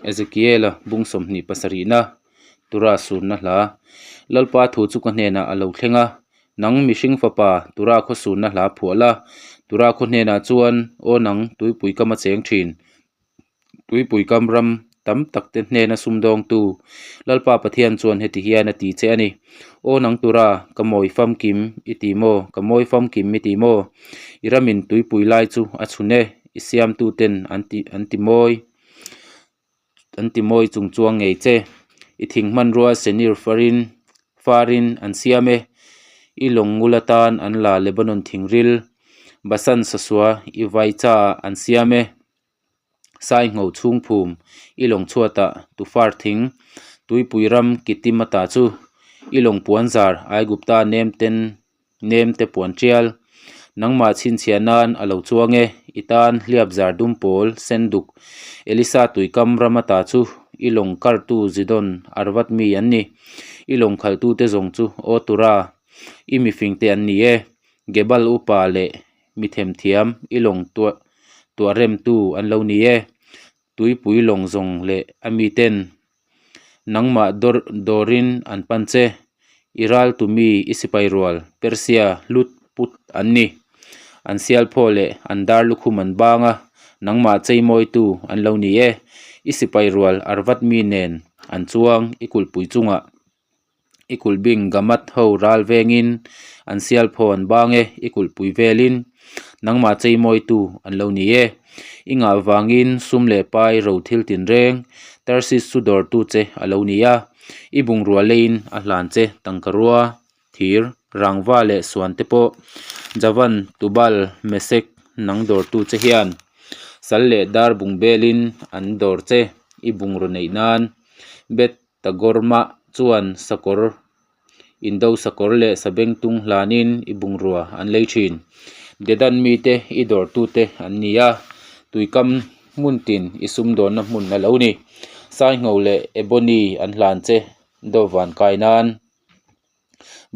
Ezekiela bung 27na Tura sunna hla Lalpa thu chu ka hnenah a lo thleng a, Nang mihring fapa Tura khaw sunna hla phuah la, Tura khaw hnenah chuan, Aw nang, tuipui kam a cheng thin. Tuipui kam ram tam tak te hnena sumdawngtu Lalpa Pathian chuan heti hian a ti che a ni, Aw nang tura, ka mawi famkim i ti maw? Ka mawi famkim i ti maw? I ramin tuipui lai chu a chhun e, i siamtu ten an ti an ti mawi an ti mawi chung chuang ngei che. I thing hmanrua Senir farin farin an siam e, i lawng ngul atan an la Lebanon thingril Basan sasua i vaicha ah an siam e. Sai ngho chhung phum i lawng chhuatah tufar thing tuipui ram Kittim ata chu i lawng puan zar Aigupta nem ten nem te puan tial nangmah chhinchhiah nan a lo chuang e i tan hliap zar dum pawl sen duk Elisa tuikam ram ata chu i lawng kartu Zidon Arvad mi an ni i lawng khalhtu te zawng chu aw tura i mifing te an ni e Gebal upa leh Mi themthiam i lawng tuah tuah remtu an lo ni e. Tuipui lawng zawng leh a miten nangmah dawr dawrin an pan che. I ral tu mi i sipai rual Persia hlut put an ni. An sial phaw leh an dar lukhum an bang a, nangmah cheimawitu an lo ni e. I sipai rual Arvad mi nen an chuang i kulhpui chungah. I kulh bing Gamat ho ral vengin an sial phaw an bang e, i kulh pui velin nangmah cheimawitu an lo ni e. I ngah vangin sum leh pai ro thil tinreng Tarsis chu dawrtu che a lo ni a, i bungrua leiin a hlan che tangkarua, thir, rangva leh suan te pawh Javan, Tubal, Mesek nang dawrtu che hian sal leh dar bung belin an dawr che i bungraw neih nan Beth Tagormah chuan sakawr indo sakawr leh sabengtung hlanin i bungrua an lei thin. Dedan mite i dawrtute an ni a, tuikam hmun tin i sumdawnna hmun a lo ni. Saingho leh Ebony an hlan che dawhvan kai nan.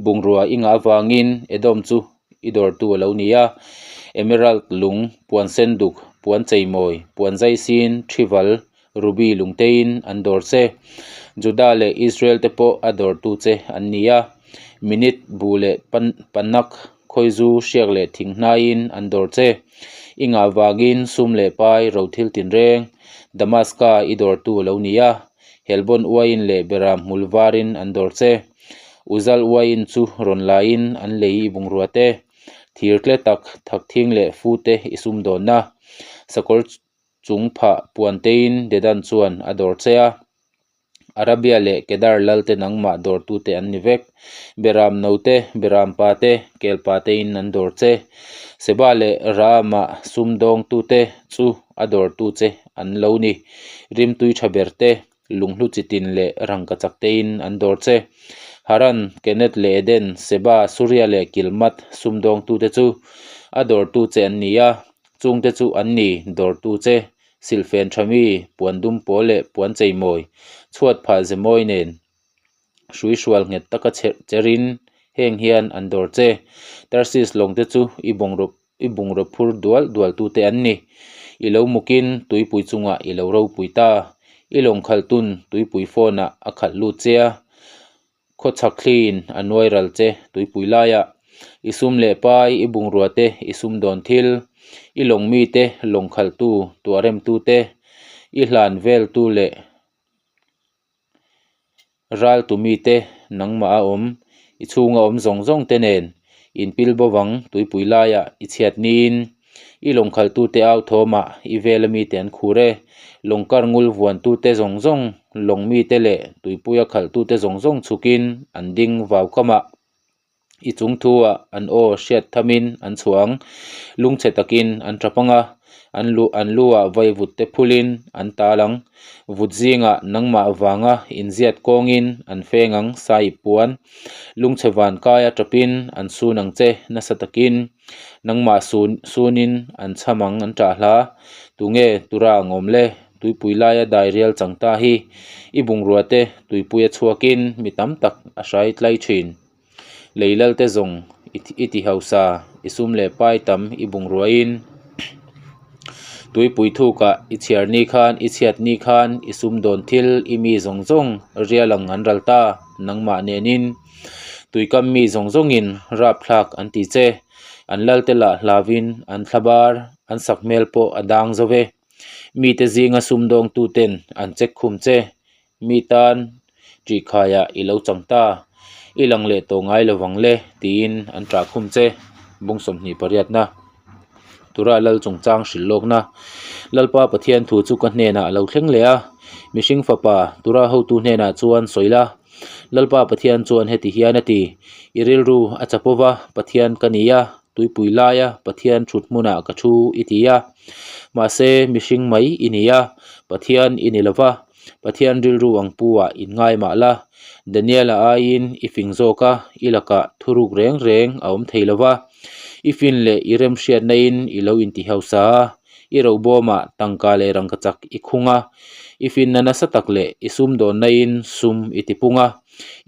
Bungrua i ngah avangin Edom chu i dawrtu a lo ni a, emerald lung, puan sen duk, puan cheimawi, puan zaisin, thival, ruby lungtein an dawr che. Juda leh Israel te pawh a dawrtu che an ni a, minute buh leh panak, khawizu, hriak leh thing hnaiin an dawr che. I ngah vangin sum leh pai ro thil tinreng Damaska i dawrtu a lo ni a, Helbon uaiin leh Beram hmul varin an dawr che. Uzal uaiin chu rawn laiin an lei i bungrua te, thir tle tak, thakthing leh fu te i sumdawnna. Sakawr chung phah puan tein Dedan chuan a dawr che a. Arabia leh Kedar lal te nangmah dawrtute an ni vek. Beram no te, Beram pa te, kel pa tein an dawr che. Seba leh Raama sumdawngtute chu a dawrtu che an lo ni. Rimtui tha ber te, lunghlu chi tin leh rangka chak tein an dawr che. Haran, Kenet leh Eden, Seba, Suria leh Kilmat sumdawngtute chu a dawrtu che an ni a, chungte chu an ni dawrtu che, silhfen tha mi, puan dum pawl leh puan cheimawi, chhuat phah ze mawi nen. Hrui hrual nghet taka cherin heng hian an dawr che. Tarsis lawngte chu i bungraw i bungraw phur dual dual tute an ni. I lo mukin tuipui chungah i lo ropui ta. I lawng khalh tun tuipui phone ah a khalh lut che a, khawchhak thliin a nuai ral che tuipui laiah. I sum leh pai, i bungrua te, i sumdawn thil, i lawng mite, lawng khalhtu, tuahremtute, i hlan veltu leh Ral tu mite nangmah a awm, i chhunga awm zawng zawng te nen inpil bo vang tuipui laiah i chhiat niin i lawng khalhtute au thawmah i vela mite an khur e. Lawng kar ngul vuantute zawng zawng, lawng mite leh tuipuia khalhtute zawng zawng chhukin an ding vau kamah. I chung thu-ah an aw hriat thamin an chhuang, lungchhe takin an tap ang a, an lu an lu-ah vai vut te phulin an tal ang. Vut zingah nangmah vanga inziat kawngin an feng ang, Sahib puan. Lungchhe van kaia tapin an sun ang che nasa takin, nangmah sun sunin an chham ang an tah hla. Tunge tura ang awm le? Tuipui laia dairial chang ta hi i bungrua te tuipuia chhuakin mi tam tak a hrai tlai thin. Lei lal te zawng i ti hausa, i sum leh pai tam i bungruain. Tuipui thukah i chhiar ni khan, i chhiat ni khan, i sumdawn thil, i mi zawng zawng rial ang an ral ta, nangmah nenin. Tuikam mi zawng zawngin rapthlak an ti che. An lalte lah hlauvin an thlabar, an sakhmel pawh a dang zo ve. Mite zinga sumdawngtuten an check khum che. Mi tan ṭihkhaiah i lo chang ta, i lang leh tawh ngai lo vang le, tiin an ṭah khum che. Bung 28na Tura Lal chungchang hrilh lawkna Lalpa Pathian thu chu ka hnenah a lo thleng leh a, Mihring fapa, Tura hotu hnenah chuan sawi la. Lalpa Pathian chuan heti hian a ti, I rilru a chapo va, Pathian ka ni a, tuipui laia Pathian thut hmunah ka thu i ti a. Mahse, mihring mai i ni a, Pathian i ni lo va. Pathian rilru ang pu ah in ngai mah la, Daniela aiin i fing zawk a, i lakah thuruk reng reng a awm thei lo va. I fin leh i remhriatna in i lo inti hausa a, i robawmah tangka leh rangkachak i khung a, i finna nasa tak leh i sumdawnna in sum i tipung a,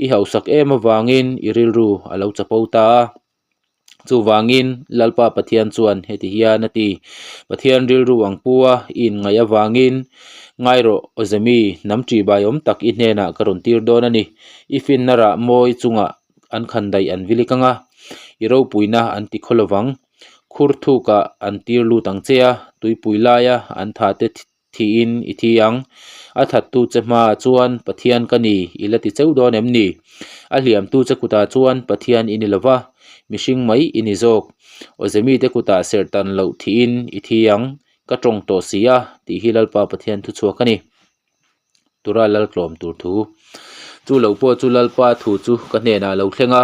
i hausak em avangin i rilru a lo chapo ta a. Chuvangin Lalpa Pathian chuan heti hian a ti, Pathian rilru ang pu a, i inngaih avangin ngai rawh, Awzemi, hnam ṭihbai awm tak i hnenah ka rawn tir dawn a ni. I finna rah mawi chungah an khan daih an vilik ang a, i ropuina an ti khaw lovang. Khur thukah an tir lut ang che a, tuipui laia an thate Thiin i thi ang. A thattu che hmaah chuan Pathian ka ni i la ti cheu dawn em ni? A hliamtu che kutah chuan Pathian i ni lo va, mihring mai i ni zawk. Awzemite kutah serh tan loh thiin i thi ang, ka tawng tawh si a, tih hi Lalpa Pathian thuchhuak a ni. Tura lal tlawm tur thu. Chu lo pawh chu Lalpa thu chu ka hnenah a lo thleng a,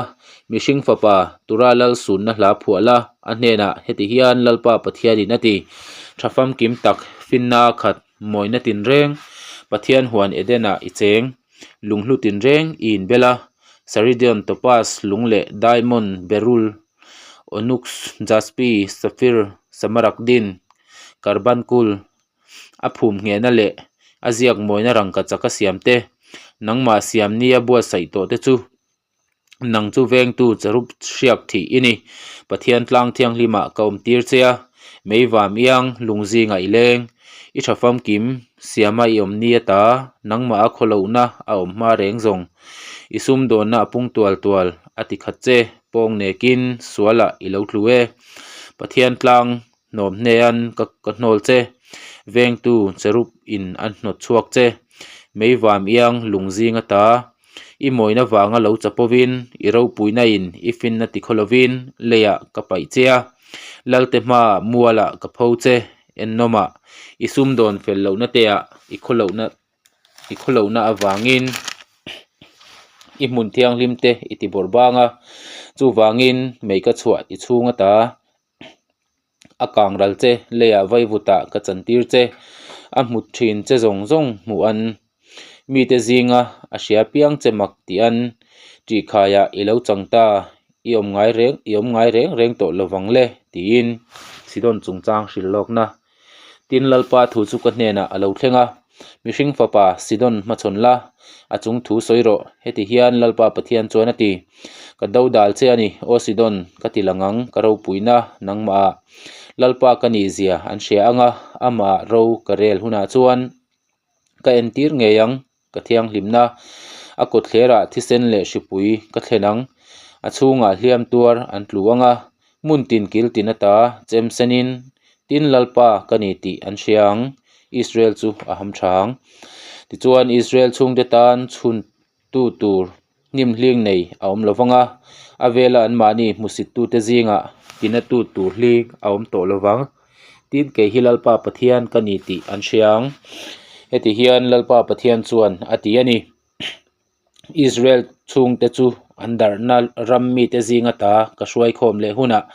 Mihring fapa, Tura lal sunna hla phuah la, a hnenah heti hian Lalpa Pathianin a ti, Tha famkim tak, finna a khat, mawina tinreng, Pathian huan Edenah i cheng, lunghlu tinreng i inbel a, Saridion, topaz, lung leh diamond, beryl, onyx, jaspi, safir, samarakdin, karbankul, a phum nghehna leh a ziak mawina rangkachak a siam te, nangmah siam nia buatsaih tawh te chu nang chu vengtu cherub hriak thih i ni. Pathian tlang thianghlimah ka awm tir che a, meivam iang lung zingah i leng, i tha famkim siama i awm ni ata nangmah a khawlohna a awm hma reng zawng, i sumdawnna a pung tual tual a ti khat che, pawng nekin sualah i lo tlu e. Pathian tlang Hnawm hnean ka ka hnawl che, vengtu cherub in a hnawt chhuak che, meivam iang lung zing ata, i mawina vanga lo chapovin, i ropuina in i finna ti khaw lovin leiah ka paih che a, Lalte hmaah mualah ka pho che, ennawmah i sumdawn fel lohna teah i khawlohna i khawlohna avangin i hmun thianghlim te i ti bawrh bang a, chuvangin mei ka chhuah i chhung ata. A kang ral che, leiah vaivutah ka chantir che, a hmu thin che zawng zawng hmuh an, mite zinga a hria piang che mak tih an, ṭihkhaiah i lo chang ta, i awm ngai reng, i awm ngai reng reng tawh lovang le, tiin Sidon chungchang hrilh lawkna. Tin, Lalpa thu chu ka hnenah a lo thleng a, Mihring fapa, Sidon hmachhawn la, a chung thu sawi rawh, heti hian Lalpa Pathian chuan a ti, Ka do dal che a ni, aw Sidon, ka ti lang ang, ka ropuina nangmahah Lalpa ka nih zia an hria ang a, amah ro ka rel hunah chuan ka entir ngei ang. Ka thianghlimna a kawtthlerah thisen leh hripui ka thlen ang, a chhungah hliam tuar an tlu ang a, hmun tin kil tin ata chem senin tin Lalpa ka ni tih an hria ang, Israel chu a ham tha ang. Tichuan Israel chhungte tan chhuntu tur hnim hling nei a awm lo vang a, a vela anmahni hmusittute zingah tinatu tur hling a awm tawh lo vang. Tin, kei hi Lalpa Pathian ka ni tih an hria ang. Heti hian Lalpa Pathian chuan a ti a ni, Israel chhungte chu an darhna ram mite zinga ta ka hruaikhawm leh hunah,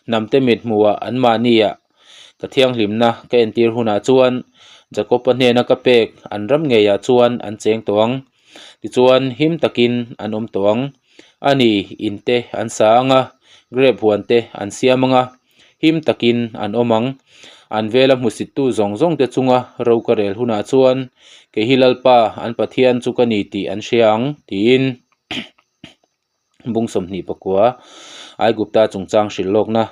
hnamte mithmuhah anmahniah ka thianghlimna ka entir hunah chuan Jakob-a hnena ka pek an ram ngeiah chuan an cheng tawh ang. Tichuan, him takin an awm tawh ang. A ni, in te an sa ang a, grape huan te an siam ang a, him takin an awm ang. An vela hmusittu zawng zawng te chunga ro ka rel hunah chuan kei hi Lalpa an Pathian chu ka ni tih an hria ang, tiin bung 24 Aigupta chungchang hrilh lawkna.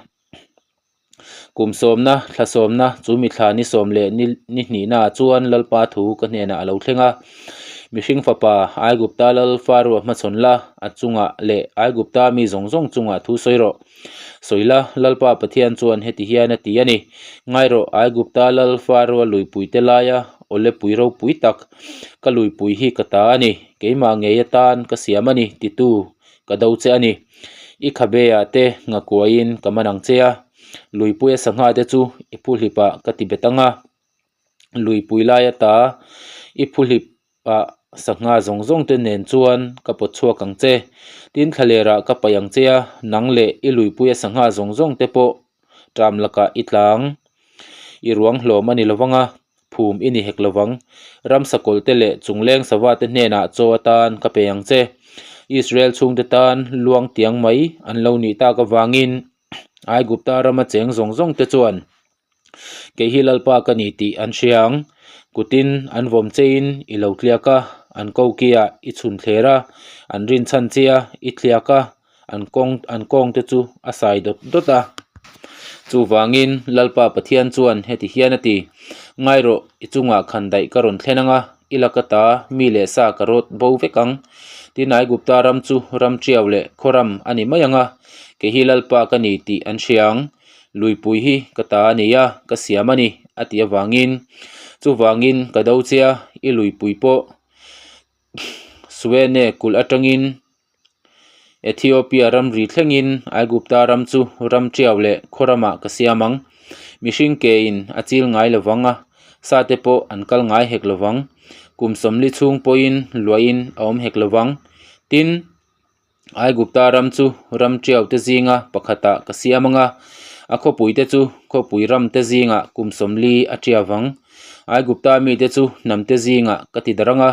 Kum sawmna, thla sawmna, chu mithla ni sawm leh ni ni hnihnaah chuan Lalpa thu ka hnenah a lo thleng a. Mihring fapa, Aigupta lal Faroa hmachhawn la, a chungah leh Aigupta mi zawng zawng chungah thu sawi rawh. Sawi la, Lalpa Pathian chuan heti hian a ti a ni, Ngai rawh, Aigupta lal Faroa luipuite laia awlepui ropui tak, ka luipui hi ka ta a ni, keimah ngei atan ka siam a ni, titu ka do che a ni. I khabeah te ngakuaiin ka man ang che a, luipuia sangha te chu i phuhlipah ka ti bet ang a, luipui lai ata i phuhlipah sangha zawng zawng te nen chuan ka pawt chhuak ang che. Tin thlalerah ka paih ang che a, nang leh i luipuia sangha zawng zawng te pawh ṭam lakah i tlang i ruang hlawm a ni lo vang a, phum i ni hek lo vang. Ramsa kawlhte leh chungleng savate hnenah chaw atan ka pe ang che. Israel chhungte tan luang tiang mai an lo nih tak avangin Aigupta rama cheng zawng zawng te chuan kei hi Lalpa ka ni tih an hria ang. Kutin an vawm chein i lo tliak a, an kokiah i chhun thler a, an rinchhan che a, i tliak a. an kawng an kawng te chu a sai dawt dawt a chuvangin Lalpa Pathian chuan heti hian a ti ngai rawh i chungah khan daih ka rawn thlen ang a i laka ta mi leh sa ka rawt bo vek ang tin Aigupta ram chu ram tiau leh khaw ram a ni mai ang a kei hi Lalpa ka ni tih an hria ang luipui hi ka ta a ni a ka siam a ni a tih avangin chuvangin ka do che a i luipui pawh Suene kulh atangin Ethiopia ramri thlengin Aigupta ram chu ram tiau leh khaw ramah ka siam ang. Mihring kein a chil ngai lo vang a, sate pawh an kal ngai hek lo vang. Kum sawmli chhung pawhin luahin a awm hek lo vang. Tin, Aigupta ram chu ram tiau te zinga pakhatah ka siam ang a, a khawpuite chu khawpui ram te zingah kum sawmli a tiau vang. Aigupta mite chu hnamte zingah ka ti darh ang a,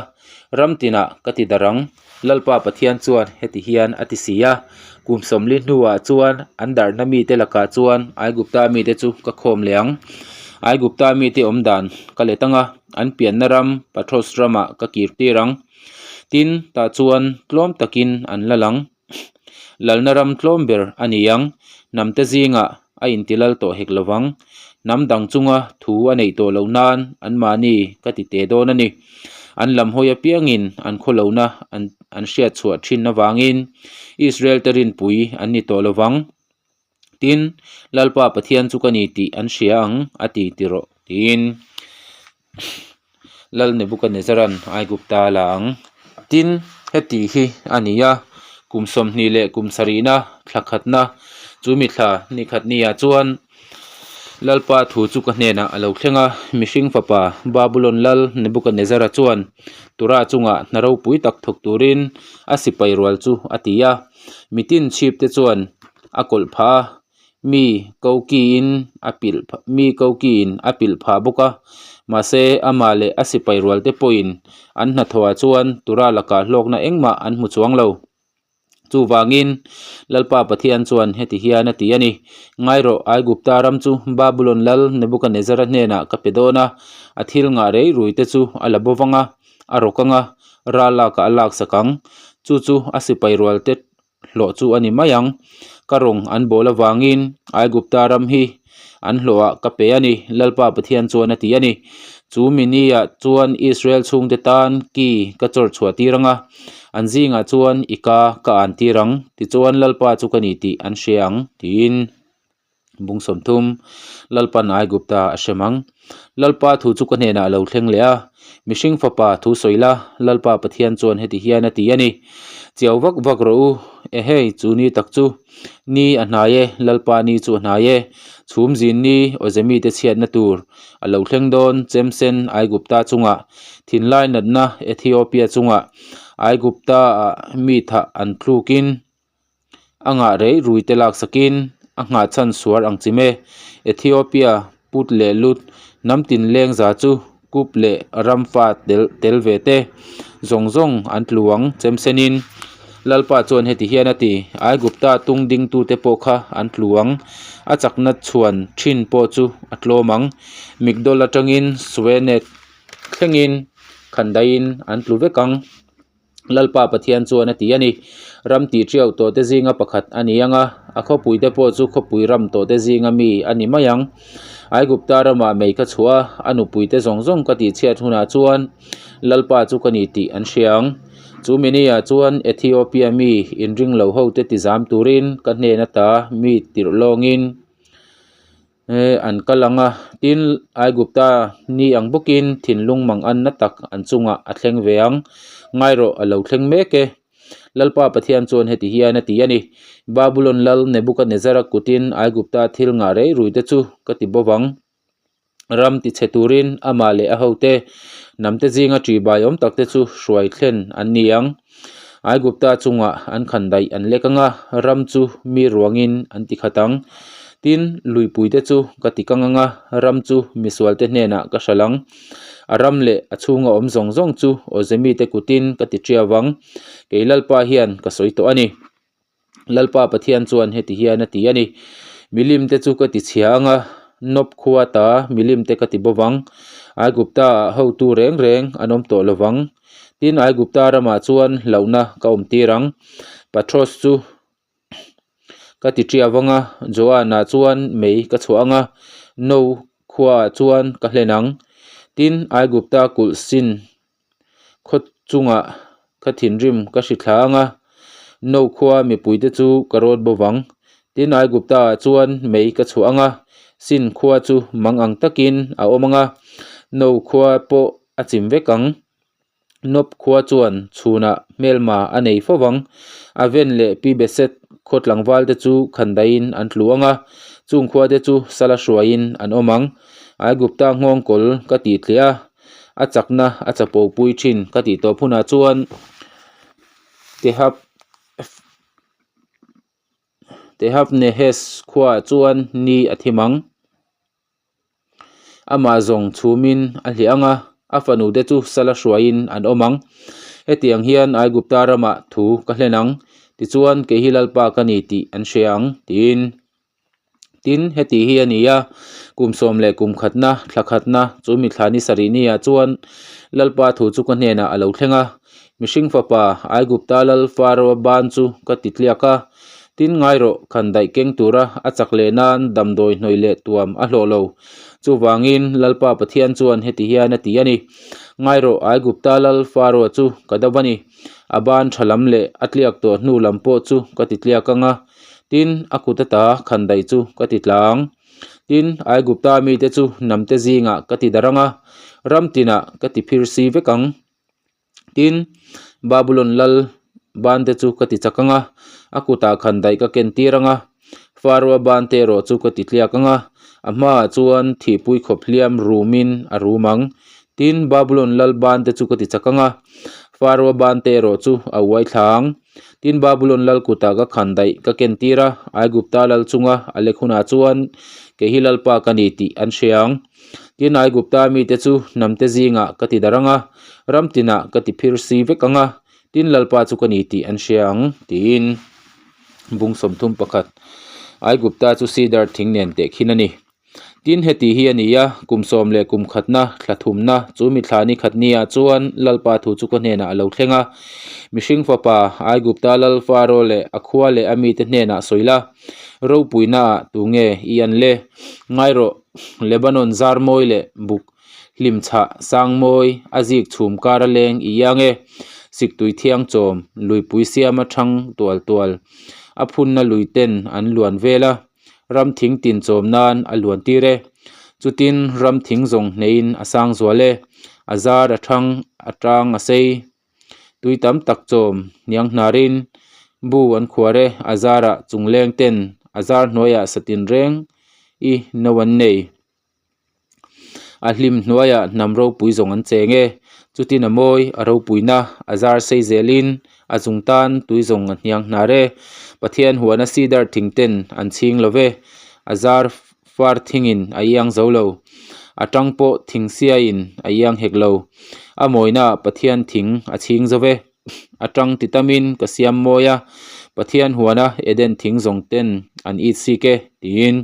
ram tinah ka ti darh ang. Lalpa Pathian chuan heti hian a ti si a, Kum sawmli hnuah chuan an darhna mite lakah chuan Aigupta mite chu ka khawm leh ang. Aigupta mite awm dan ka let ang a, an pianna ram Pathros ramah ka kir tir ang. Tin, tah chuan tlawm takin an la lang. Lalna ram tlawm ber a ni ang. Hnamte zingah a intilal tawh hek lo vang. Hnam dang chunga thu a neih tawh loh nan anmahni ka ti teh dawn a ni. An lam hawi apiangin an khaw lohna an an hriat chhuah thin avangin Israel te rinpui an ni tawh lo vang. Tin, Lalpa Pathian chu ka ni tih an hria ang a ti ti rawh tiin Lal Nebukanezaran Aigupta a la ang. Tin, heti hi a ni a, kum 20 leh kum sarihna thla khatna chu mi thla ni khat niah chuan Lalpa thu chu ka hnenah a lo thleng a, mihring fapa Babulon lal Nebukanezzara chuan Tura chungah hna ropui tak thawk turin a sipai rual chu a ti a. Mitin chhip te chuan a kawlh phah a, mi kokiin a pilh mi kokiin a pilh phah bawk a. Mahse, amah leh a sipai rual te pawhin an hnathawhah chuan Tura lakah hlawkna engmah an hmu chuang lo. Chuvangin, Lalpa Pathian chuan heti hian a ti a ni, Ngai rawh, Aigupta ram chu Babulon lal Nebukanezzara hnenah ka pe dawn a, a thil ngah rei rui te chu a la bo vang a, a rawk ang a, ral lakah a laksak ang. Chu chu a sipai rual te hlawh chu a ni mai ang. Ka rawng an bawl avangin Aigupta ram hi an hlawhah ka pe a ni, Lalpa Pathian chuan a ti a ni. Chu miniah chuan Israel chhungte tan ki ka chawr chhuah tir ang a, an zingah chuan i ka ka an tir ang, tichuan Lalpa chu ka ni tih an hria ang, tiin bung 30 Lalpan Aigupta a hrem ang. Lalpa thu chu ka hnenah a lo thleng leh a, Mihring fapa thu sawi la, Lalpa Pathian chuan heti hian a ti a ni, Chiau vak vak rawh u, ehei, chu ni tak chu. Ni a hnai e, Lalpa ni chu a hnai e. Chhum zin ni awze mite chhiatna tur a lo thleng dawn, Chemsen Aigupta chungah, thinlai natna Ethiopia chungah, Aigupta-ah mi thah an tlukin a ngah rei rui te laksakin a nghah chhan suar ang chim e. Ethiopia put leh lut hnam tin leng za chu kup leh ramfa tel tel ve te zawng zawng an tlu ang chemsenin Lalpa chuan heti hian a ti, Aigupta tung dingtute pawh kha an tlu ang, a chakna chhuan thin pawh chu a tlawm ang. Migdol atangin Suenet thlengin khandaiin an tlu vek ang. Lalpa Pathian chuan a ti a ni. Ram tih ṭiau tawhte zinga pakhat a ni ang a, a khawpuite pawh chu khawpui ram tawhte zinga mi a ni mai ang. Aigupta ramah mei ka chhuah a, a nupuite zawng zawng ka tihchhiat hunah chuan Lalpa chu ka ni tih an hria ang. Chu mini-ah chuan Ethiopia mi inring lo hote tizam turin ka hnen ata mi tirh lawngin an kal ang a, tin Aigupta ni ang bawkin thinlung manganna tak an chungah a thleng ve ang. Ngai rawh, a lo thleng mek e. Lalpa Pathian chuan heti hian a ti a ni, Babulon lal Nebukanezzara kutin Aigupta thil ngah rei ruite chu ka ti bo vang. Ram tichhe turin amah leh a hote hnamte zinga ṭihbai awm takte chu hruai thlen an ni ang. Aigupta chungah an khan daih an lek ang a, ram chu mi ruangin an ti khat ang. Tin, luipuite chu ka ti kang ang a, ram chu misualte hnenah ka hralh ang. A ram leh a chhunga awm zawng zawng chu awzemite kutin ka ti ṭiau ang. Kei Lalpa hian ka sawi tawh a ni. Lalpa Pathian chuan heti hian a ti a ni, Milimte chu ka ti chhia ang a, Nob khua ta milimte ka ti bo vang. Aigupta-ah hotu reng reng an awm tawh lo vang. Tin, Aigupta ramah chuan hlauhna ka awm tir ang. Pathros chu ka ti ṭiau ang a, Joan-ah chuan mei ka chhuah ang a, No khuaah chuan ka hlen ang. Tin, Aigupta kulh sin Khaw chungah ka thinrim ka hri thla ang a, No khua mipuite chu ka rawt bo vang. Tin, Aigupta-ah chuan mei ka chhuah ang a, Sin khua chu mang ang takin a awm ang a, No khua pawh a chim vek ang. Nob khua chuan chhunah hmelma a nei fo vang. Aven leh Pibeset khaw tlangvalte chu khandaiin an tlu ang a, chung khuate chu sala hruaiin an awm ang. Aigupta nghawngkawl ka tih tliah a. A chakna a chapo pui thin ka tih tawp hunah chuan Tehap Tehapnehes khuaah chuan ni a thim ang. Amah zawng chhumin a hliah ang a, a fanute chu sala hruaiin an awm ang. Hetiang hian Aigupta ramah thu ka hlen ang, tichuan kei hi Lalpa ka ni tih an hria ang, tiin. Tin, heti hi a ni a, kum sawm leh kum khatna, thla khatna, chu mi thla ni sarih ni ah chuan Lalpa thu chu ka hnenah a lo thleng a, Mihring fapa, Aigupta lal Faraoa ban chu ka ti tliak a, tin ngai rawh, khan daih keng tura a chak leh nan damdawi hnawih leh tuam a hlawh lo. Chuvangin Lalpa Pathian chuan heti hian a ti a ni, Ngai rawh, Aigupta lal Faraoa chu ka do a ni, a ban tha lam leh a tliak tawh hnu lam pawh chu ka ti tliak ang a, Tin, a kut ata khandaih chu ka ti tlang. Tin, Aigupta mite chu hnamte zingah ka ti darh ang a, ram tinah ka ti phir si vek ang. Tin, Babulon lal bante chu ka ti chak ang a, a kutah khandaih ka ken tir ang a, Faroa bante erawh chu ka ti tliak ang a, a hmaah chuan thihpui khawp hliam rumin a rum ang. Tin, Babulon lal bante chu ka ti chak ang a, Faroa bante erawh chu a uai thla ang. Tin, Babulon lal kutah ka khan daih ka ken tir a, Aigupta lal chunga a lek hunah chuan kei hi Lalpa ka ni tih an hria ang. Tin, Aigupta mite chu hnamte zingah ka ti darh ang a, ram tinah ka ti phir si vek ang a, tin Lalpa chu ka ni tih an hria ang, tiin bung 31 Aigupta chu sidar thing nen tehkhin a ni. Tin, heti hi a ni a, kum sawm leh kum khatna, thla thumna, chu mi thla ni khat niah chuan Lalpa thu chu ka hnenah a lo thleng a. Mihring fapa, Aigupta lal Faro leh a khua leh a mite hnenah sawi la, Ropuinaah tu nge i an le? Ngai rawh, Lebanon zar mawi leh buk hlim chhah sang mawi a zik chhum kar a leng i iang e. Siktui thiang chawm, luipui siama thang tual tual, a phunna lui ten an luan vel a. Ram thing tin chawm nan a luan tir e. Chutin ram thing zawng hneiin a sang zual e. A zar a thang, a tang a sei. Tui tam tak chawm hniang hnarin bu an khuar e. A zarah chungleng ten a zar hnuaiah satin reng i no an nei. A hlim hnuaiah hnam ropui zawng an cheng e. Chutin a mawi, a ropuina, a zar sei zelin a zung tan tui zawng a hniang hnar e. Pathian huana sidar thing ten an chhing lo ve. A zar far thingin a iang zo lo. A tang pawh thing siaiin a iang hek lo. A mawinaah Pathian thing a chhing zo ve. A tang ti tamin ka siam mawi a, Pathian huana Eden thing zawng ten an it sik e, tiin.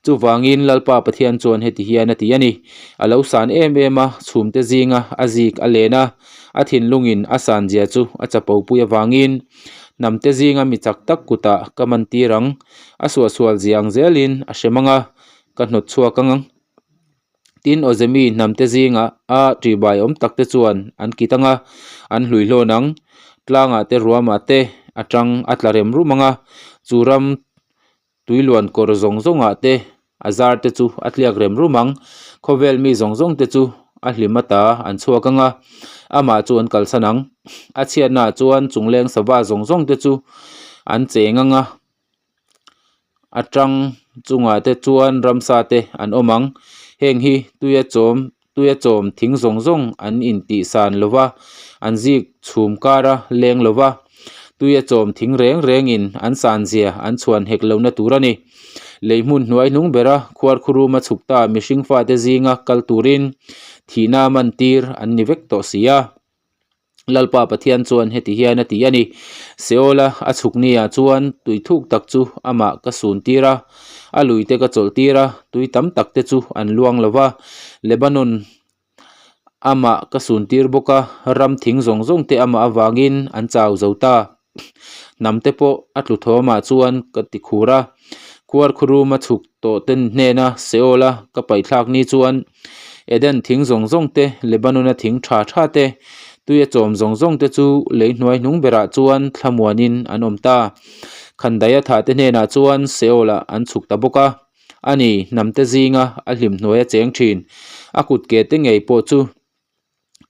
Chuvangin Lalpa Pathian chuan heti hian a ti a ni, A lo san em em a, chhumte zinga a zik a len a, a thinlungin a sanzia chu a chapopui avangin hnamte zinga mi chak tak kutah ka mantir ang, a suahsual zia ang zelin a hrem ang a, ka hnawt chhuak ang ang. Tin, Awzemi hnamte zinga a ṭihbai awm takte chuan an kit ang a, an hluihlawn ang, tlangah te ruamah te a ṭang a tla rem rum ang a, chu ram Tuiluan kawr zawng zawngah te a zar te chu a tliak rem rum ang. Khawvel mi zawng zawng te chu a hlim ata an chhuak ang a, amah chu an kalsan ang. A chhiatnaah chuan chungleng sava zawng zawng te chu an cheng ang a, a tang chungah te chuan ramsa te an awm ang. Heng hi tuia chawm tuia chawm thing zawng zawng an intihsan lo va, an zik chhum kara leng lo va, tuia chawm thing reng rengin an sanzia an chhuan hek lohna tur a ni. Lei hmun hnuai hnung bera khuarkhuruma chhuk ta mihring fate zinga kal turin thihna mantir an ni vek tawh si a. Lalpa Pathian chuan heti hian a ti a ni, Seola a chhuk niah chuan tui thuk tak chu amah ka sun tir a, a luite ka chawlh tir a, tui tam tak te chu an luang lo va, Lebanon amah ka sun tir bawk a, ram thing zawng zawng te amah avangin an chau zo ta. Hnam te pawh a tlu thawmah chuan ka ti khur a, Khuarkhuruma chhuk tawh ten hnena Seola ka paihthlak ni chuan Eden thing zawng zawng te, Lebanona thing tha tha te, tuia chawm zawng zawng te chu lei hnuai hnung berah chuan thlamuanin an awm ta. Khandaia thah te hnenah chuan Seolah an chhuk ta bawk a, ani hnamte zinga a hlim hnuaia cheng thin a kut ke te ngei pawh chu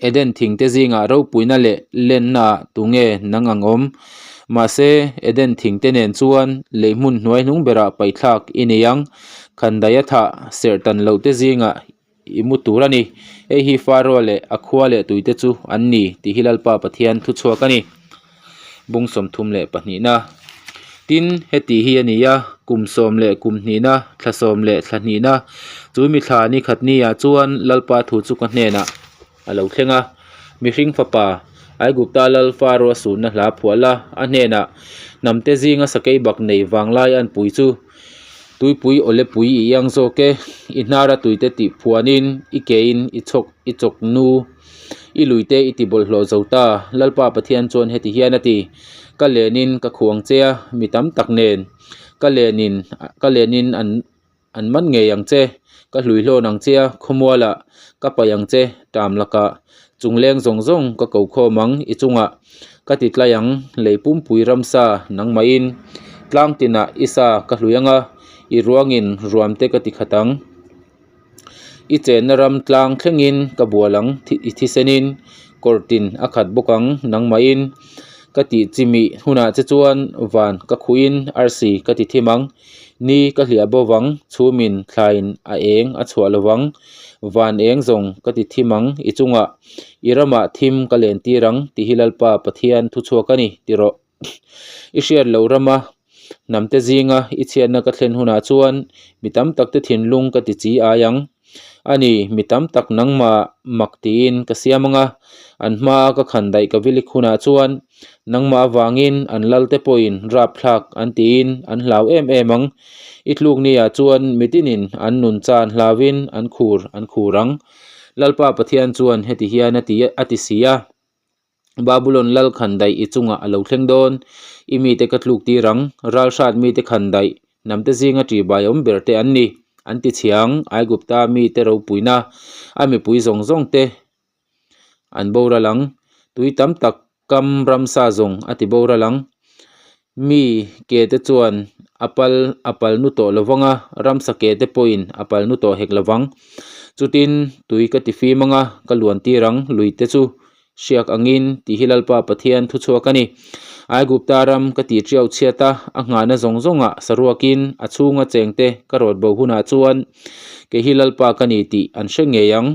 Eden thingte zingah ropuina leh lennaah tunge nang ang awm? Mahse, Eden thingte nen chuan lei hmun hnuai hnung berah paihthlak i nei ang. Khandaia thah serh tan lohte zingah i mu tur a ni. Hei hi Faro leh a khua leh tuite chu an ni, tih hi Lalpa Pathian thuchhuak a ni. Bung 32na. Tin, heti hi a ni a, kum sawm leh kum hnihna, thla sawm leh thla hnihna, chu mi thla ni khat niah chuan Lalpa thu chu ka hnenah a lo thleng a. Mihring fapa, Aigupta lal Faro a sunna hla phuah la, a hnenah, Hnamte zinga sakei bak nei vanglai an pui chu tuipui awlepui i iang zawk e, i hnara tuite tih phuanin i kein i chhawk i chawk nu. I luite i ti bawlhhlawh zo ta, Lalpa Pathian chuan heti hian a ti, Ka lenin ka khuang che a, mi tam tak nen ka lenin ka lenin an an man ngei ang che, ka hluihlawn ang che a, khawmualah ka paih ang che, ṭam lakah chungleng zawng zawng ka ko khawm ang, i chungah ka ti tlai ang, lei pumpui ramsa nangmahin tlang tinah i sa ka hlui ang a, i ruangin ruamte ka ti khat ang. I chenna ram tlang thlengin ka bual ang i thisenin kawr tin a khat bawk ang nangmahin ka tih chimih hunah che chuan van ka khuhin arsi ka ti thim ang ni ka hliah bo vang chhumin thlain a eng a chhuah lo vang van eng zawng ka ti thim ang i chungah i ramah thim ka len tir ang tih hi Lalpa Pathian thuchhuak a ni ti rawh. I hriat loh rama hnamte zinga i chhiatna ka thlen hunah chuan mi tam takte thinlung ka ti chi ai ang. A ni, mi tam tak nangmah mak tiin ka siam ang a, an hmaa ka khan daih ka vilik hunah chuan nangmah avangin an lalte pawhin rapthlak an tiin an hlau em em ang. I tluk niah chuan mitinin an nun chan hlauin an khur an khur ang. Lalpa Pathian chuan heti hian a ti a ti si a. Babulon lal khandaih i chungah a lo thleng dawn. I mite ka tluk tir ang, ralhrat mite khandaih, hnamte zinga ṭihbai awm ber te an ni, an ti chhiang, Aigupta mite ropuina, a mipui zawng zawng te an boral ang, tui tam tak kam ramsa zawng a ti boral ang. Mi ke te chuan a pal a pal nu tawh lo vang a, ramsa ke te pawhin a pal nu tawh hek lo vang. Chutin tui ka ti fim ang a, ka luan tir ang lui te chu hriak angin tih hi Lalpa Pathian thuchhuak a ni. Aigupta ram ka tih ṭiau chhiat a, a nghahna zawng zawngah saruakin a chhunga chengte ka rawt bo hunah chuan kei hi Lalpa ka ni tih an hre ngei ang.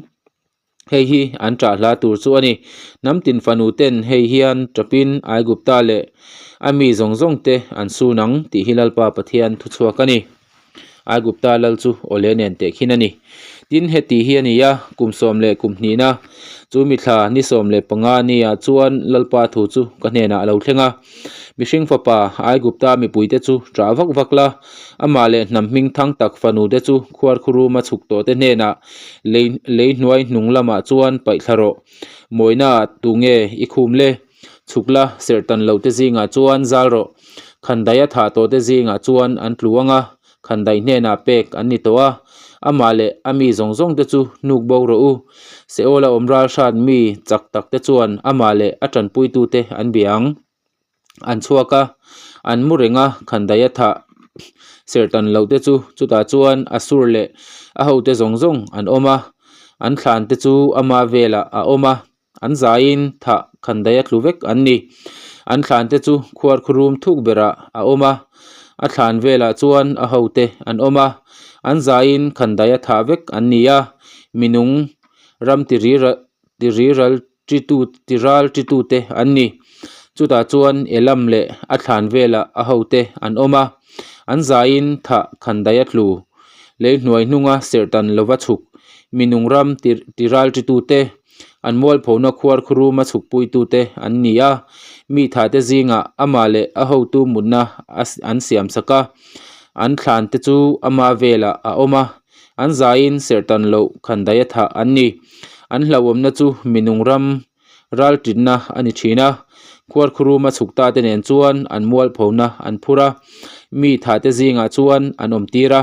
Hei hi an ṭah hla tur chu a ni. Hnam tin fanu ten hei hian ṭapin Aigupta leh a mi zawng zawng te an sun ang tih hi Lalpa Pathian thuchhuak a ni. Aigupta lal chu awle nen tehkhin a ni. Tin, heti hi a ni a, kum 12na, chu mithla ni 15 niah chuan Lalpa thu chu ka hnenah a lo thleng a. Mihring fapa, Aigupta mipuite chu ṭah vak vak la, amah leh hnam hming thang tak fanute chu khuarkhuruma chhuk tawhte hnenah lei lei hnuai hnung lamah chuan paih thla rawh. Mawinaah tunge i khum le? Chhuk la, serh tan lohte zingah chuan zal rawh. Khandaia thah tawhte zingah chuan an tlu ang a, Khandaih hnenah pek an ni tawh a, amah leh a mi zawng zawng te chu hnuk bo rawh u. Seola awm ral hrat mi chak tak te chuan amah leh a tanpuitute an bia ang. An chhuak a, an mu reng a, Khandaih a thah serh tan loh te chu chutah chuan Asur leh a hote zawng zawng an awm a, an thlan te chu ama velah a awm a. An zaiin thah khandaih a tlu vek an ni. An thlante chu khuarkhurum thuk berah a awm a, a thlan velah chuan a hote an awm a. An zaiin khandaih a thah vek an ni a, minung ram tiriral tiral titute an ni. Chutah chuan Elam leh a thlan velah a hote an awm a, an zaiin thah khandaih a tlu. Lei hnuai hnunga serhtan lova chhuk minung ram tiral titute. An mualphona khuar khuruma chhukpuitute an ni a, mi thahte zingah amah leh a hotu mutna an siam sak a, an thlante chu ama velah a awm a, an zaiin serhtan loh khandaih a thah an ni. An hlauhawmna chu minung ram raltinna a ni thin a, khuar khuruma chhuk tate nen chuan an mualphona an phur a, mi thahte zingah chuan an awmtir a.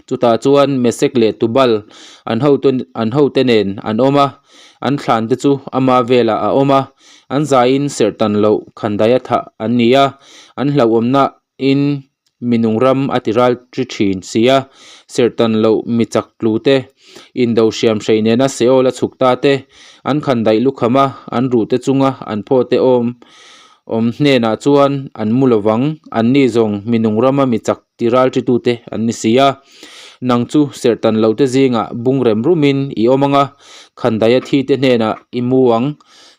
Chutah chuan Mesek leh Tubal an hote an hote nen an awm a, an thlan te chu ama velah a awm a, an zaiin serhtan loh khandaia thah an ni a, an hlauhawmna in minung ram a ti ral ṭi ṭhin si a, serhtan loh mi chak tlu te, indo hriam hrei nena Seol a chhuk ta te, an khandaih lukham a, an ruh te chunga an phaw te awm awm hnenah chuan an mu lovang, anni zawng minung rama mi chak ti ral ṭitute an ni si a. Nang chu serhtan lote zingah bung rem rumin i awm ang a, khandaia thite hnenah i mu ang.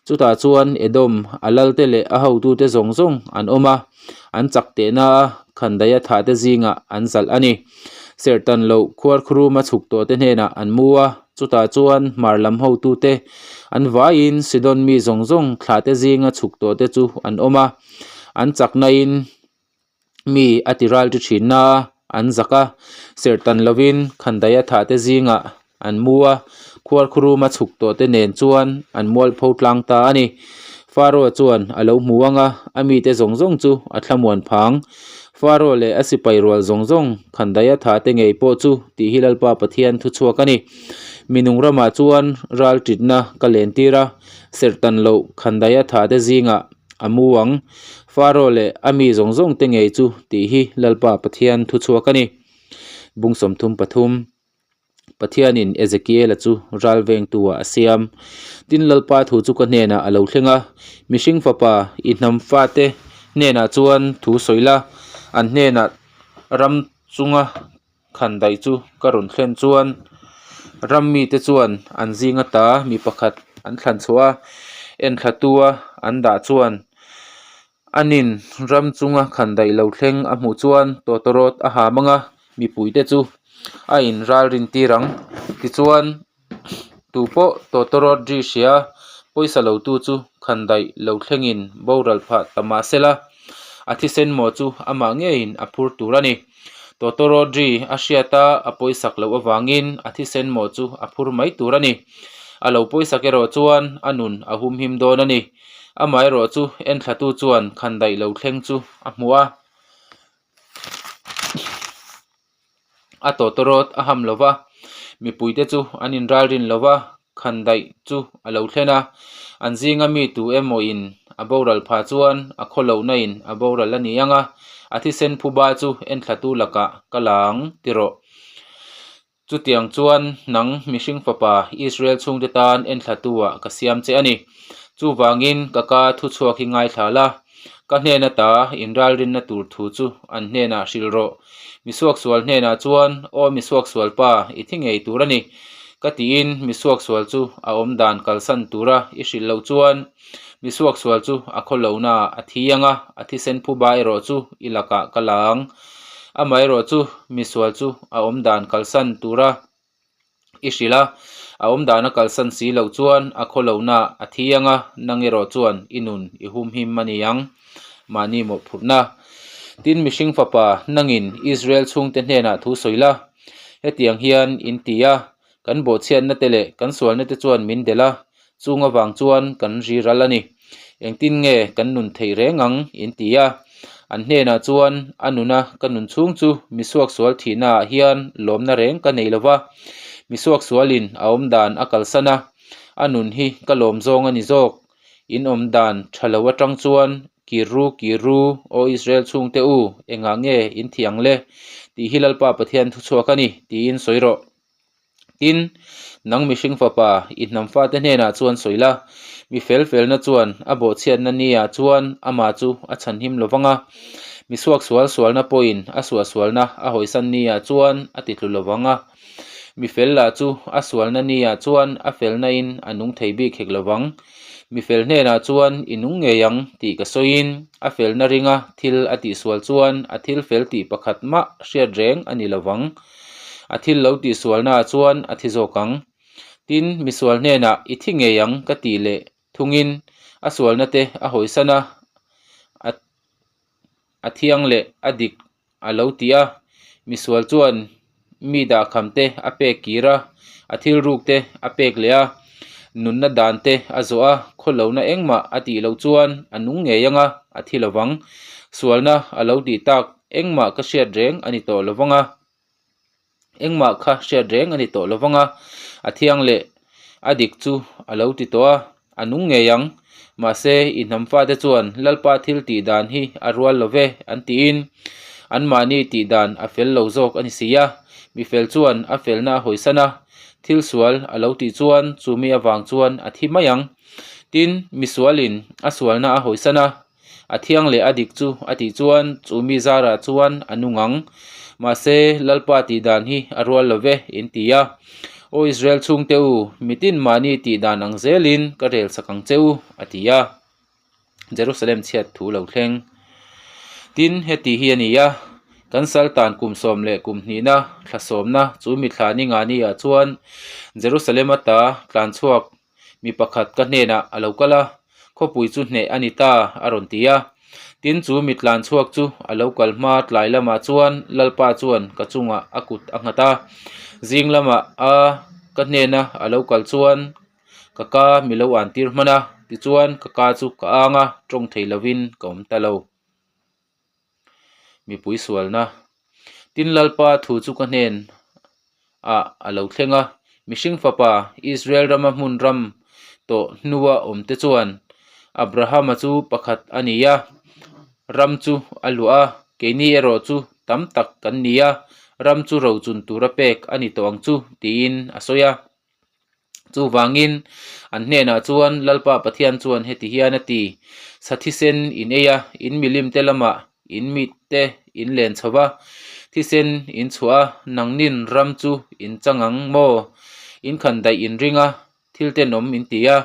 Chutah chuan Edom, a lalte leh a hotute zawng zawng an awm a, an chak tehna a khandaia thahte zingah an zalh a ni. Serhtan loh khuarkhuruma chhuk tawhte hnenah an mu a, chutah chuan hmar lam hotute an vaiin Sidon mi zawng zawng thlahte zinga chhuk tawhte chu an awm a, an chaknain Mi a ti ral ṭi ṭhin a, an zak a, serhtan lovin khandaia thahte zingah an mu a, khuarkhuruma chhuk tawhte nen chuan an mualpho tlang ta a ni. Faro chuan a lo hmu ang a, a mite zawng zawng chu a thlamuan phang. Faro leh a sipai rual zawng zawng khandaia thahte ngei pawh chu tih hi Lalpa Pathian thuchhuak a ni. Mi nung ramah chuan ral ṭitna ka lentir a, serhtan loh khandaia thahte zingah a mu ang. Faro leh a mi zawng zawng te ngei chu tih hi Lalpa Pathian thu chhuak a ni. Bung 33 Pathianin Ezekiela chu ral vengtu ah a siam. Tin Lalpa thu chu ka hnenah a lo thleng a, Mihring fapa, i hnam fate hnenah chuan thu sawi la, an hnenah ram chunga khandaih chu ka rawn thlen chuan ram mite chuan an zinga ta mi pakhat an thlan chhuah a, enthla tua an dah chuan anin ram chunga khandaih lo thleng a hmuh chuan tawtawrawt a ha mang a, mipuite chu a inralrin tir ang. Tichuan tupawh tawtawrawt ri hria pawisa lo tu chu khandaih lo thlengin boral phah ta mah sela, a thisen maw chu amah ngeiin a phur tur a ni. Tawtawrawt ri a hriat a, a pawisak loh avangin a thisen maw chu a phur mai tur a ni. A lo pawisak erawh chuan a nun a humhim dawn a ni. Amaherawh chu enthlatu chuan khandaih lo thleng chu a hmu a. A tawtawrawt a ham lo va, mipuite chu an inralrin lo va, khandaih chu a lo thlen a. An zinga mi tu emawin a boral phah chuan a khawlohna in a boral a ni ang a, a thisen phuba chu enthlatu lakah ka la ang ti rawh. Chutiang chuan nang mihring fapa Israel chhungte tan enthlatu ah ka siam che a ni. Chuvangin ka ka thuchhuak hi ngaithla la, ka hnen ata inralrinna tur thu chu an hnenah hrilh rawh. Misuaksual hnenah chuan, Aw misuaksual pa, i thi ngei tur a ni, ka tiin misuaksual chu a awm dan kalsan tura i hrilh loh chuan misuaksual chu a khawlohnaah a thi ang a, a thisen phuba erawh chu i lakah ka la ang. Amaherawh chu misual chu a awm dan kalsan tura. I hrilh a, a awmdan a kalsan si loh chuan a khawlohna a thi ang a, nang erawh chuan i nun i humhim a ni ang. Mahni mawhphurhna. Tin, mihring fapa nangin Israel chhungte hnenah thu sawi la, hetiang hian in ti a, kan bawhchhiatna te leh kan sualna te chuan min delh a, chung avang chuan kan ri ral a ni. Engtin nge kan nun theih reng ang? in ti a. An hnenah chuan, A nuna ka nun chhung chu mi suaksual thihnaah hian lawmna reng ka nei lo va, mi suaksualin a awmdan a kalsan a, a nun hi ka lawm zawng a ni zawk. In awmdan tha lo atang chuan kir ru kir ru, Aw Israel chhungte u, engah nge in thih ang le? tih hi Lalpa Pathian thuchhuak a ni, tiin sawi rawh. Tin, nang mihring fapa, i hnam fate hnenah chuan sawi la, mi fel felna chuan a bawhchhiatna niah chuan amah chu a chhanhim lo vang a, mi suaksual sualna pawhin a suahsualna a hawisan niah chuan a titlu lo vang a, mi fel lah chu a sualna niah chuan a felnain a nung thei bik hek lo vang. Mi fel hnenah chuan i nung ngei ang tih ka sawiin a felna ringa thil a tihsual chuan a thil fel tih pakhat mah hriat reng a ni lo vang. A thil lo tihsualnaah chuan a thi zawk ang. Tin, misual hnenah i thi ngei ang ka tih leh thungin a sualna te a hawisan a, a a thiang leh a dik a lo ti a. Misual chuan mi dahkham te a pek kir a, a thil ruk te a pek leh a, nunna dan te a zawh a, khawlohna engmah a tih loh chuan a nung ngei ang a, a thi lovang. Sualna a lo tih tak Engmah ka hriat reng a ni tawh lo vang a, engmah kha hriat reng a ni tawh lo vang a, a thiang leh a dik chu a lo ti tawh a, a nung ngei ang. Mahse, i hnam fate chuan Lalpa thil tih dan hi a rual lo ve an tiin anmahni tih dan a fel lo zawk a ni si a. Mi fel chuan a felna a hawisan a, thil sual a lo tih chuan chumi avang chuan a thi mai ang. Tin, misualin a sualna a hawisan a, A thiang leh a dik chu a tih chuan chu mi zarah chuan a nung ang. Mahse, Lalpa tih dan hi a rual lo ve, in ti a. Aw Israel chhungte u, mitin mahni tih dan ang zelin ka rel sak ang che u, a ti a. Jerusalem chhiat thu lo thleng. Tin, heti hi a ni a, kan Saltan kum sawm leh kum hnihna thla sawmna chu mithla ni nga ni ah chuan Jerusalem ata tlan chhuak Mi pakhat ka hnenah a lo kal a, khawpui chu hneh a ni ta, a rawn ti a. Tin, chu mi tlan chhuak chu a lo kal hma tlai lamah chuan Lalpa chuan ka chungah a kut a nghat a. Zing lamah a ka hnena a lo kal chuan ka ka mi lo an tir hman a, tichuan ka ka chu ka ang a, tawng thei lovin ka awm ta lo. Mipui sualna. Tin Lalpa thu chu ka hnen ah a lo thleng a, mihring fapa Israel rama hmun ram tawh hnua awmte chuan Abrahama chu pakhat a ni a, ram chu a luah a, keini erawh chu tam tak kan ni a, ram chu rochun tura pek a ni tawh ang chu tiin a sawi a. Chuvangin an hnenah chuan Lalpa Pathian chuan heti hian a ti, Sa thisen in ei a, in milim te lamah in mit te in len chho va, thisen in chhuah a, nangnin ram chu in chang ang maw? In khan daih in ring a, thil tenawm in ti a,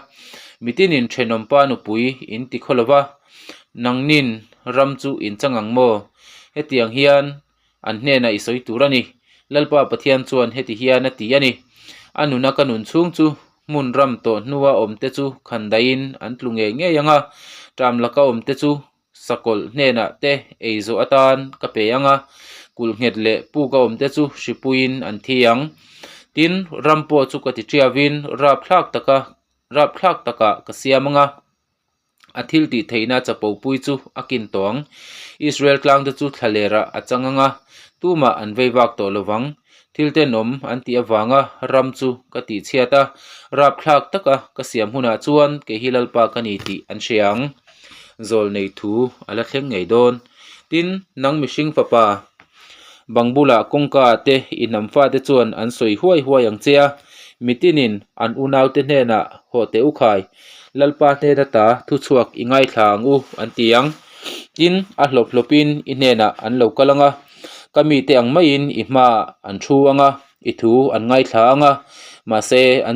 mitinin thenawmpa nupui in ti khaw lo va, nangnin ram chu in chang ang maw? Hetiang hian An hnenah i sawi tur a ni. Lalpa Pathian chuan heti hian a ti a ni, A nuna ka nun chhung chu hmun ram tawh hnua awmte chu khan daihin an tlu ngei ngei ang a, ṭam laka awmte chu sakawlh hnenah te ei zawh atan ka pe ang a, kulh nghet leh puka awmte chu hripuiin an thi ang. Tin, ram pawh chu ka ti ṭiavin rapthlak taka rapthlak takah ka siam ang a. A thil tih theihna chapo pui chu a kin tawh ang. Israel tlangte chu thla lerah a chang ang a, tumah an vei vak tawh lo vang. Thil tenawm an tih avanga ram chu ka tih chhiat a, rapthlak taka ka siam hunah chuan kei hi Lalpa ka ni tih an hria ang. Zawl nei thu a la thleng ngei dawn. Tin, nang mihring fapa, bang bulah kawngka te i hnam fate chuan an sawi huai huai ang che a, mitinin an unaute hnenah hawh teh u khai. Lalpa hnen ata thuchhuak i ngaithla ang u, an ti ang. Tin, a hlawp hlawpin i hnenah an lo kal ang a, ka mite ang maiin i hmaah an thu ang a, i thu an ngaithla ang a, mahse an.